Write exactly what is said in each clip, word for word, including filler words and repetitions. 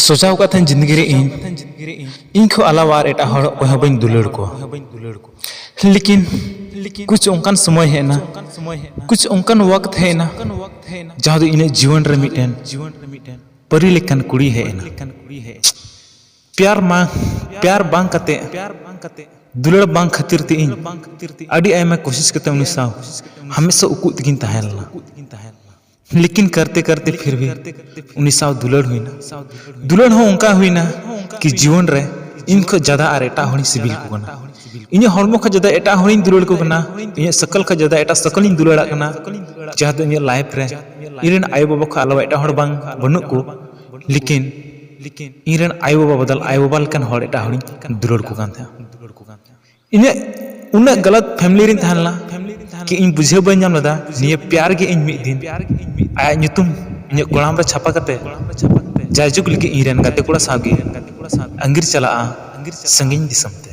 ᱥᱚᱡᱟᱣ ᱠᱟᱛᱷᱟᱧ ᱡᱤᱱᱫᱮᱜᱤ ᱨᱮ ᱤᱧ ᱤᱧ ᱠᱷᱚᱱ ᱟᱞᱟᱣᱟ ᱟᱨ ᱮᱴᱟᱜ ᱦᱚᱲ ᱚᱠᱚᱭ ᱦᱚᱸ ᱵᱟᱹᱧ ᱫᱩᱞᱟᱹᱲ ᱠᱚᱣᱟ᱾ ᱞᱮᱠᱤᱱ ᱠᱩᱪ ᱚᱱᱠᱟᱱ ᱥᱚᱢᱚᱭ ᱦᱮᱡ ᱮᱱᱟ, ᱠᱩᱪ ᱚᱱᱠᱟᱱ ᱣᱟᱠᱛ ᱦᱮᱡ ᱮᱱᱟ, ᱡᱟᱦᱟᱸ ᱫᱚ ᱤᱧᱟᱹᱜ ᱡᱤᱭᱚᱱ ᱨᱮ ᱢᱤᱫᱴᱮᱱ ᱯᱟᱹᱨᱤ ᱞᱮᱠᱟᱱ ᱠᱩᱲᱤ ᱦᱮᱡ ᱮᱱᱟ᱾ ᱯᱭᱟᱨ ᱢᱟ ᱯᱭᱟᱨ ᱵᱟᱝ ᱠᱟᱛᱮ, ᱫᱩᱞᱟᱹᱲ ᱵᱟᱝ ᱠᱷᱟᱹᱛᱤᱨ ᱛᱮ ᱤᱧ ᱟᱹᱰᱤ ᱟᱭᱢᱟ ᱠᱳᱥᱤᱥ ᱠᱟᱛᱮ ᱩᱱᱤ ᱥᱟᱶ ᱦᱟᱢᱮᱥᱟ ᱩᱠᱩᱜ ᱛᱮᱜᱤᱧ ᱛᱟᱦᱮᱸ ᱞᱮᱱᱟ᱾ ᱞᱮᱠᱤᱱ ᱠᱟᱨᱛᱮ ᱠᱟᱨᱛᱮ ᱯᱷᱤᱨ ᱵᱷᱤ ᱩᱱᱤ ᱥᱟᱶ ᱫᱩᱞᱟᱹᱲ ᱦᱩᱭᱱᱟ᱾ ᱫᱩᱞᱟᱹᱲ ᱦᱚᱸ ᱚᱱᱠᱟ ᱦᱩᱭᱱᱟ ᱠᱤ ᱡᱤᱭᱚᱱ ᱨᱮ ᱤᱧ ᱠᱷᱚᱱ ᱡᱟᱫᱟ ᱟᱨ ᱮᱴᱟᱜ ᱦᱚᱲᱤᱧ ᱥᱤᱵᱤᱞ ᱠᱚ ᱠᱟᱱᱟ᱾ ᱤᱧᱟᱹᱜ ᱦᱚᱲᱢᱚ ᱠᱷᱚᱱ ᱡᱟᱫᱟ ᱮᱴᱟᱜ ᱦᱚᱲᱤᱧ ᱫᱩᱞᱟᱹᱲ ᱠᱚ ᱠᱟᱱᱟ᱾ ᱤᱧᱟᱹᱜ ᱥᱟᱠᱟᱞ ᱠᱷᱚᱱ ᱡᱟᱫᱟ ᱮᱴᱟᱜ ᱥᱟᱠᱟᱞᱤᱧ ᱫᱩᱞᱟᱹᱲᱟᱜ ᱠᱟᱱᱟ, ᱡᱟᱦᱟᱸ ᱫᱚ ᱤᱧᱟᱹᱜ ᱞᱟᱭᱤᱯᱷ ᱨᱮ ᱤᱧ ᱨᱮᱱ ᱟᱭᱳᱼᱵᱟᱵᱟ ᱠᱷᱚᱱ ᱟᱞᱟᱣᱟ ᱮᱴᱟᱜ ᱦᱚᱲ ᱵᱟᱝ ᱵᱟᱹᱱᱩᱜ ᱠᱚ᱾ ᱞᱮᱠᱤᱱ ᱤᱧ ᱨᱮᱱ ᱟᱭᱳᱼᱵᱟᱵᱟ ᱵᱚᱫᱚᱞ ᱟᱭᱳᱼᱵᱟᱵᱟ ᱞᱮᱠᱟᱱ ᱦᱚᱲ ᱮᱴᱟᱜ ᱦᱚᱲᱤᱧ ᱫᱩᱞᱟᱹᱲ ᱠᱚ ᱠᱟᱱ ᱛᱟᱦᱮᱸᱫ᱾ ᱤᱧᱟᱹᱜ ᱩᱱᱟᱹᱜ ᱜᱟᱞᱟᱛ ᱯᱷᱮᱢᱤᱞᱤ ᱨᱤᱧ ᱛᱟᱦᱮᱸ ᱞᱮᱱᱟ ᱠᱤ ᱤᱧ ᱵᱩᱡᱷᱟᱹᱣ ᱵᱟᱹᱧ ᱧᱟᱢ ᱞᱮᱫᱟ ᱱᱤᱭᱟᱹ ᱯᱭᱟᱨ ᱜᱮ ᱤᱧ ᱢᱤᱫ ᱫᱤᱱ ᱟᱭᱟᱜ ᱧᱩᱛᱩᱢ ᱤᱧᱟᱹᱜ ᱠᱚᱲᱟᱢ ᱨᱮ ᱪᱷᱟᱯᱟ ᱠᱟᱛᱮ ᱡᱟᱭᱡᱩᱜᱽ ᱞᱟᱹᱜᱤᱫ ᱤᱧ ᱨᱮᱱ ᱜᱟᱛᱮ ᱠᱚᱲᱟ ᱥᱟᱶ ᱜᱮ ᱟᱸᱜᱤᱨ ᱪᱟᱞᱟᱜᱼᱟ ᱥᱟᱺᱜᱤᱧ ᱫᱤᱥᱚᱢ ᱛᱮ᱾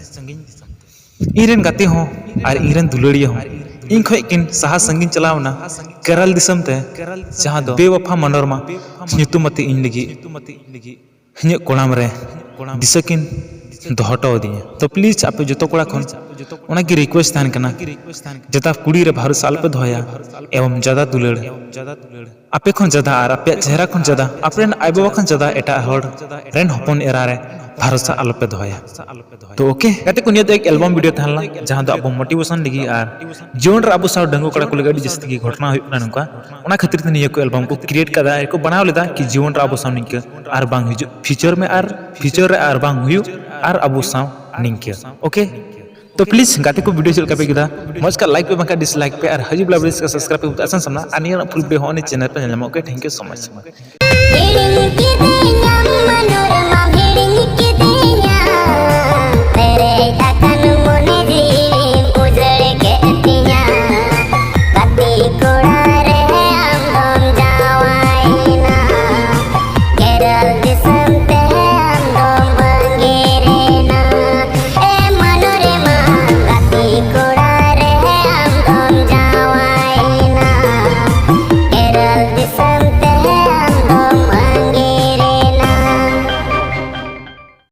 ᱤᱧ ᱨᱮᱱ ᱜᱟᱛᱮ ᱦᱚᱸ ᱟᱨ ᱤᱧ ᱨᱮᱱ ᱫᱩᱞᱟᱹᱲᱤᱭᱟᱹ ᱦᱚᱸ ᱤᱧ ᱠᱷᱚᱱ ᱠᱤᱱ ᱥᱟᱦᱟ ᱥᱟᱺᱜᱤᱧ ᱪᱟᱞᱟᱣ ᱮᱱᱟ ᱠᱮᱨᱟᱞ ᱫᱤᱥᱚᱢ ᱛᱮ, ᱡᱟᱦᱟᱸ ᱫᱚ ᱵᱮᱣᱟᱯᱷᱟ ᱢᱟᱱᱚᱨᱢᱟ ᱧᱩᱛᱩᱢ ᱟᱛᱮ ᱤᱧ ᱞᱟᱹᱜᱤᱫ ᱤᱧᱟᱹᱜ ᱠᱚᱲᱟᱢ ᱨᱮ ᱫᱤᱥᱟᱹ ᱠᱤᱱ ᱫᱚᱦᱚ ᱦᱚᱴᱚ ᱟᱹᱫᱤᱧᱟ᱾ ᱛᱚ ᱯᱞᱤᱡᱽ ᱟᱯᱮ ᱡᱚᱛᱚ ᱠᱚᱲᱟ ᱠᱷᱚᱱ ᱚᱱᱟᱜᱮ ᱨᱤᱠᱩᱭᱮᱥᱴ ᱛᱟᱦᱮᱱ ᱠᱟᱱᱟ, ᱡᱟᱫᱟ ᱠᱩᱲᱤ ᱨᱮ ᱵᱷᱟᱨᱚᱥᱟ ᱟᱞᱚᱯᱮ ᱫᱚᱦᱚᱭᱟ ᱮᱵᱚᱝ ᱡᱟᱫᱟ ᱫᱩᱞᱟᱹᱲ ᱟᱯᱮ ᱠᱷᱚᱱ ᱡᱟᱫᱟ ᱟᱨ ᱟᱯᱮᱭᱟᱜ ᱪᱮᱦᱨᱟ ᱠᱷᱚᱱ ᱡᱟᱫᱟ ᱟᱯᱮ ᱨᱮᱱ ᱟᱭᱳᱼᱵᱟᱵᱟ ᱠᱷᱚᱱ ᱡᱟᱫᱟ ᱮᱴᱟᱜ ᱦᱚᱲ ᱨᱮᱱ ᱦᱚᱯᱚᱱ ᱮᱨᱟ ᱨᱮ ᱵᱷᱟᱨᱚᱥᱟ ᱟᱞᱚᱯᱮ ᱫᱚᱦᱚᱭᱟ᱾ ᱛᱚ ᱳᱠᱮ ᱜᱟᱛᱮ ᱠᱚ, ᱱᱤᱭᱟᱹ ᱫᱚ ᱮᱠ ᱮᱞᱵᱟᱢ ᱵᱷᱤᱰᱤᱭᱳ ᱛᱟᱦᱮᱸ ᱞᱮᱱᱟ, ᱡᱟᱦᱟᱸ ᱫᱚ ᱟᱵᱚ ᱢᱳᱴᱤᱵᱷᱮᱥᱚᱱ ᱞᱟᱹᱜᱤᱫ ᱟᱨ ᱡᱤᱭᱚᱱ ᱨᱮ ᱟᱵᱚ ᱥᱟᱶ ᱰᱟᱺᱜᱩᱣᱟᱹ ᱠᱚᱲᱟ ᱠᱚ ᱞᱟᱹᱜᱤᱫ ᱟᱹᱰᱤ ᱡᱟᱹᱥᱛᱤ ᱜᱮ ᱜᱷᱚᱴᱚᱱᱟ ᱦᱩᱭᱩᱜ ᱠᱟᱱᱟ ᱱᱚᱝᱠᱟ, ᱚᱱᱟ ᱠᱷᱟᱹᱛᱤᱨ ᱛᱮ ᱱᱤᱭᱟᱹ ᱠᱚ ᱮᱞᱵᱟᱢ ᱠᱚ ᱠᱨᱤᱭᱮᱴ ᱠᱟᱫᱟ ᱟᱨ ᱠᱚ ᱵᱮᱱᱟᱣ ᱞᱮᱫᱟ ᱠᱤ ᱡᱤᱭᱚᱱ ᱨᱮ ᱟᱵᱚ ᱥᱟᱶ ᱱᱤᱝᱠᱟᱹ ᱟᱨ ᱵᱟᱝ ᱦᱤᱡᱩᱜ ᱯᱷᱤᱭᱩᱪᱟᱨ ᱢᱮ ᱟᱨ ᱯᱷᱤᱭᱩᱪᱟᱨ ᱨᱮ ᱟᱨ ᱵᱟᱝ ᱦᱩᱭᱩᱜ ᱟᱨ ᱟᱵᱚ ᱥᱟᱶ ᱱᱤᱝᱠᱟᱹ᱾ ᱳᱠᱮ, ᱛᱚ ᱯᱞᱤᱡᱽ ᱜᱟᱛᱮ ᱠᱚ, ᱵᱷᱤᱰᱤᱭᱳ ᱪᱮᱫ ᱞᱮᱠᱟ ᱯᱮ ᱟᱹᱭᱠᱟᱹᱣ ᱠᱮᱫᱟ? ᱢᱚᱡᱽ ᱠᱷᱟᱱ ᱞᱟᱭᱤᱠ ᱯᱮ, ᱵᱟᱝᱠᱷᱟᱱ ᱰᱤᱥᱞᱟᱭᱤᱠ ᱯᱮ, ᱟᱨ ᱦᱤᱡᱩᱜ ᱵᱮᱞᱟ ᱵᱮᱥ ᱥᱟᱵᱥᱠᱨᱟᱭᱤᱵ ᱯᱮ ᱟᱥᱟᱱ ᱥᱟᱢᱱᱟ, ᱟᱨ ᱱᱤᱭᱟᱹ ᱨᱮᱱᱟᱜ ᱯᱷᱩᱞ ᱵᱷᱤᱰᱤᱭᱳ ᱦᱚᱸ ᱚᱱᱮ ᱪᱮᱱᱮᱞ ᱯᱮ ᱧᱮᱞ ᱧᱟᱢᱚᱜ ᱠᱟᱱᱟ᱾ Thank you so much᱾ ᱦᱤᱲᱤᱧ ᱠᱤᱫᱟᱹᱧ ᱟᱢ